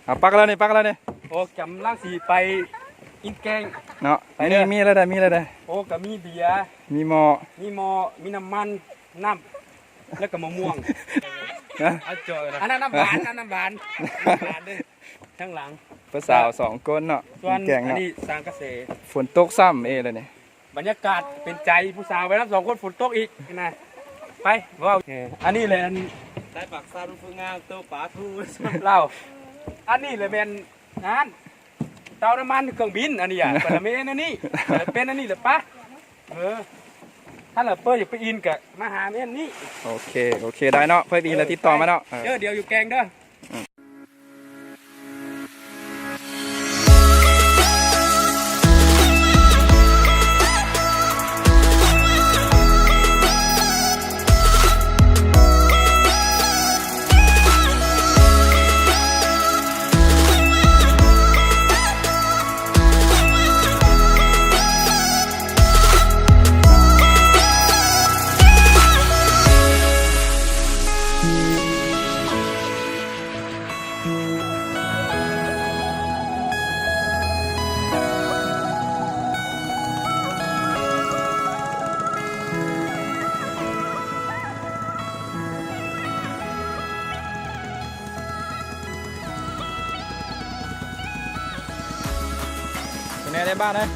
ເອົາ ປັກແລ້ວນີ້ ປັກແລ້ວນີ້. ໂອ້ ກຳລັງຊິໄປອິນແກງເນາະ. ໄປເດີ. ມີ ມີແລ້ວໃດ໋ ມີແລ້ວໃດ໋. ໂອ້ ກະມີເບຍ ມີໝໍ້ ມີໝໍ້ ມີນ້ຳມັນ ນ້ຳ ແລ້ວກໍມະມ່ວງນະ. ອັນນັ້ນນ້ຳຫວານ ອັນນັ້ນນ້ຳຫວານ ນ້ຳຫວານເດ້ ທາງຫຼັງ. ຜູ້ສາວສອງຄົນເນາະ ອິນແກງເນາະ. ອັນນີ້ສ້າງກະແສ ຝົນຕົກຊ້ຳເອແລ້ວນີ້. ບັນຍາກາດເປັນໃຈ ຜູ້ສາວໄປນຳສອງຄົນ ຝົນຕົກອີກນະ. ໄປ ເວົ້າ ເອີ ອັນນີ້ແຫຼະ ອັນ ໃສ່ປາກຊາລູກເພິ່ງງາມ ໂຕປາທູລາວ. ອັນນີ້ແຫຼະແມ່ນ ນັ້ນ ເຕົານ້ຳມັນເຄື່ອງບິນ. ອັນນີ້ອະ ປະເມນອັນນີ້ ເປັນອັນນີ້ແຫຼະປະ. ເອີ ຖ້າລະເປີຢາກໄປອິນກະມາຫາແມ່ນນີ້. ໂອເຄ ໂອເຄ ໄດ້ເນາະ ເພື່ອໄປອິນແລ້ວຕິດຕໍ່ມາເນາະ. ເອີ ດຽວຢູ່ແກງເດີ. ເປັນແນວໃດບ້ານເອີຍ?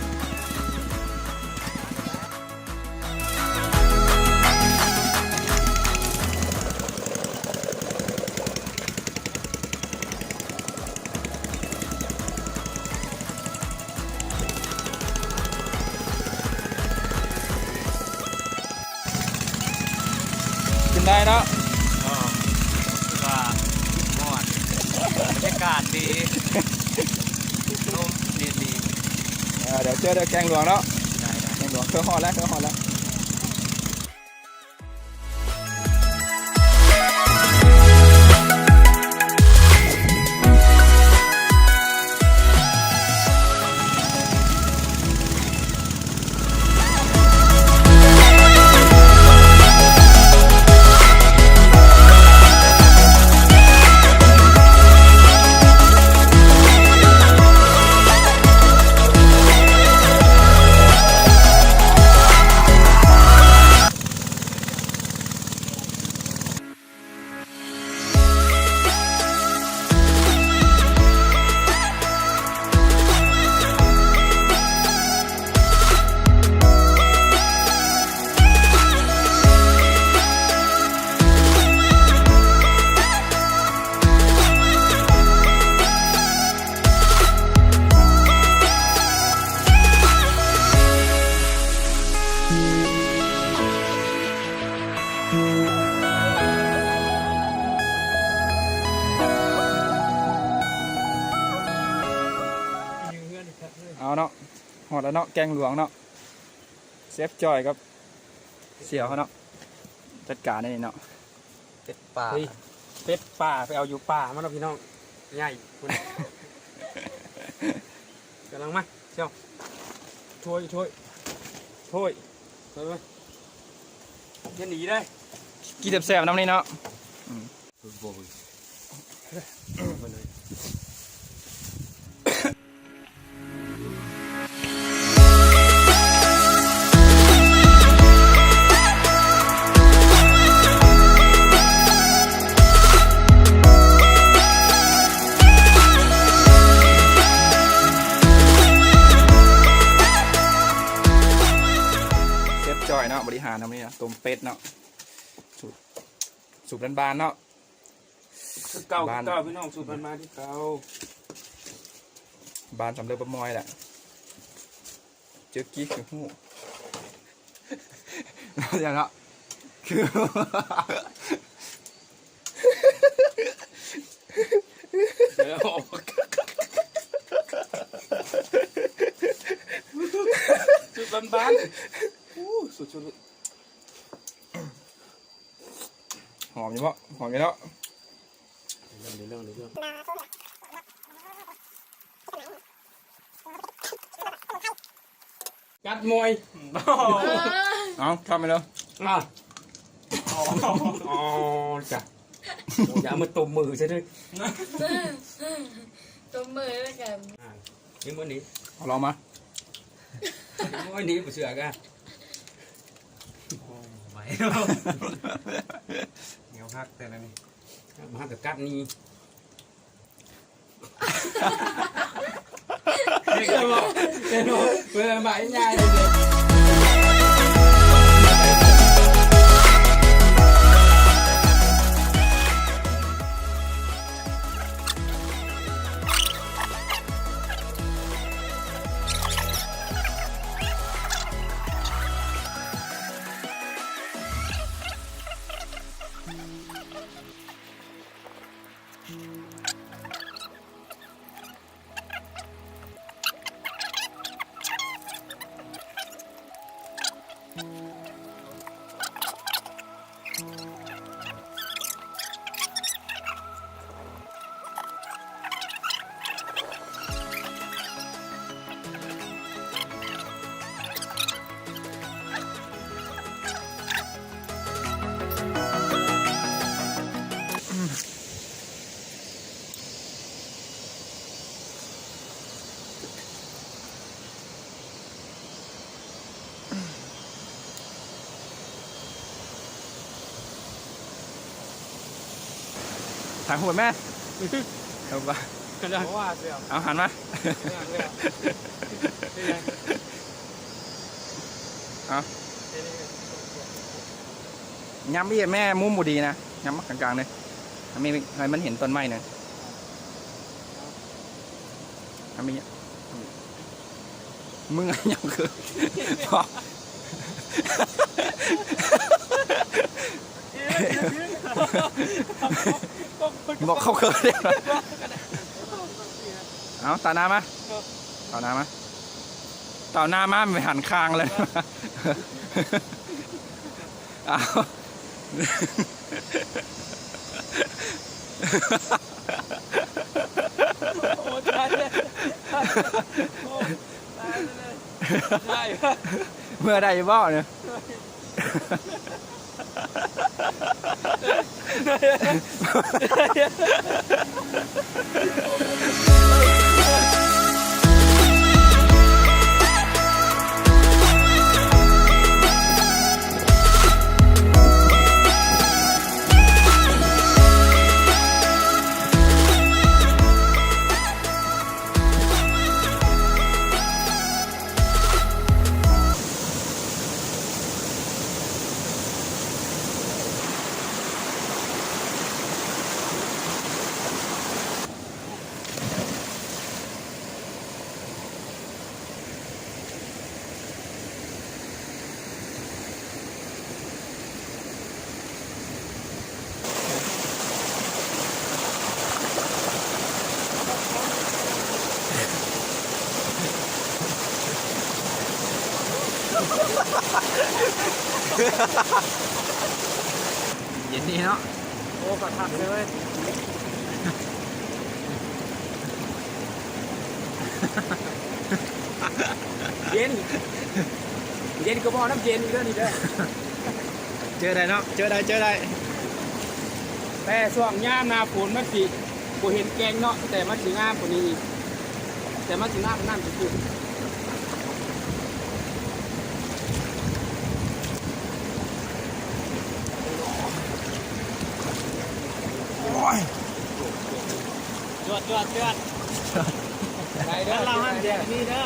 ກິນໄດ້ເນາະ. ເອີ ຄືວ່າຮ້ອນ ບັນຍາກາດດີ ລົມເຢັນດີ. ເອີ ດຽວເຈີເດີແກງຫຼວງເນາະ. ໄດ້ໆ ແກງຫຼວງ ເຄືອຮອດແລ້ວ ເຄືອຮອດແລ້ວ. ເອົາເນາະ ຮອດແລ້ວເນາະ ແກງຫຼວງເນາະ. ເຊຟຈອຍກັບ ສ່ຽວເຮົາເນາະ ຈັດການອັນນີ້ເນາະ. ເປັດປ່າ ເຮີ້ຍ ເປັດປ່າ ໄປເອົາຢູ່ປ່າມາເນາະພີ່ນ້ອງ ໃຫຍ່ພຸ້ນ. ກຳລັງມາ ສ່ຽວ ໂທຍ ໂທຍ ໂທຍ ໂທຍ ຢ່າໜີເດີ ກິນແຊບໆນຳນີ້ເນາະ. ອືມ. ເຊຟຈອຍເນາະ ບໍລິຫານນຳນີ້ເນາະ ຕົ້ມເປັດເນາະ ສູດ ສູດບ້ານໆເນາະ. ຄືເກົ່າ ບ້ານ ຄືເກົ່າ ພີ່ນ້ອງ ສູດບ້ານໆຄືເກົ່າ ບ້ານສຳເລິກປ້າມອຍແຫຼະ. ເຈີກີ້ຄືຮູ້ ຢ່າງເນາະ ຄື ສູດບ້ານໆ ໂອ້ ສຸດໆ. ຫອມຢູ່ບໍ່? ຫອມຢູ່ເນາະ. ກັດມວຍ ເອົາ ທຳໄປເລີຍ ອ່ະ ອໍ ຈ້ະ. ໂອ້ ຢ່າມາຕົບມືຊະເດີ້ ຕົບມືແລ້ວກັນ ອ່າ ນີ້ມື້ນີ້ ເອົາລອງມາ ນີ້ມື້ນີ້ບໍ່ເຊື່ອກະ ໂອ້ ໄໝ້ ໜຽວຄັກແຕ່ລະນີ້ ມາຫາກະກັດນີ້. ຖ່າຍຮູບແມ່ ເອົາ ເອົາ ຫັນມາ ເອົາ ຍ້ຳອີກແມ່ ມຸມບໍ່ດີນະ ຍ້ຳມາກາງໆເລີຍ ໃຫ້ມັນເຫັນຕົ້ນໄມ້ໜຶ່ງ ໃຫ້ມັນ ມຶງຍັງຄື ບອກເຂົາເຂີນເດ້ ເອົາ ຕາໜ້າມາ ຕາໜ້າມາ ຕາໜ້າມາ ໄປຫັນຂ້າງເລີຍ ເອົາ ໂອ້ ຕາຍແລ້ວ ໂອ້ ຕາຍແລ້ວ ໄດ້ ເມືອໄດ້ຢູ່ບໍ່ນີ້? ເຢັນດີເນາະ ໂອ້ ກະຄັກເລີຍ ເຢັນ ເຢັນກະບໍ່ນ້ຳເຢັນເດີນີ້ເດີ ເຈີໄດ້ເນາະ ເຈີໄດ້ ເຈີໄດ້ ແຕ່ຊ່ວງຍາມໜ້າຝົນມັນຊິບໍ່ເຫັນແກ່ງເນາະ ແຕ່ມັນຊິງາມກວ່ານີ້ອີກ ແຕ່ມັນຊິງາມກວ່ານັ້ນຊື່ໆ. ໂອ້ຍ ຈວດ ຈວດ ຈວດ ໄດ້ເດີ ລາວຫັ້ນເດ ນີ້ເດີ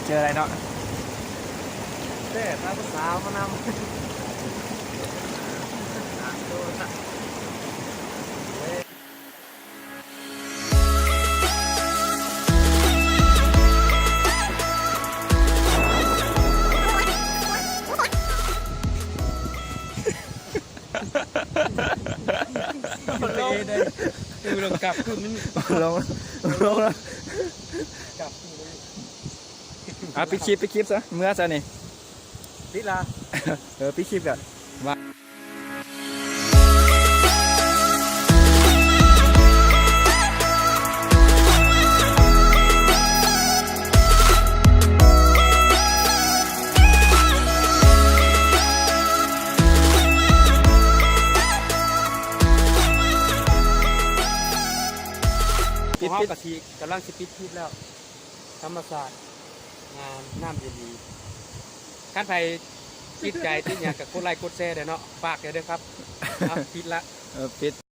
ເຈີໄດ້ເນາະ ເດ້ ພາຜູ້ສາວມານຳ. ລົງ ລົງ ລົງ ລົງ ລົງ ລົງ ກັບຄືນ ອ່ະ ປິດຄລິບ ປິດຄລິບຊະ ເມືອຊະນີ້ ປິດລະ ເອີ ປິດຄລິບກະ ກະຊິກຳລັງຊິປິດຄລິບແລ້ວ. ທຳມະຊາດງາມ ນ້ຳເຢັນດີ. ຄັນໃຜຕິດໃຈຕິດຫຍັງກະກົດໄລກົດແຊເດີເນາະ. ຝາກແດ່ເດີຄັບ. ເອົາ ປິດລະ. ເອີ ປິດ.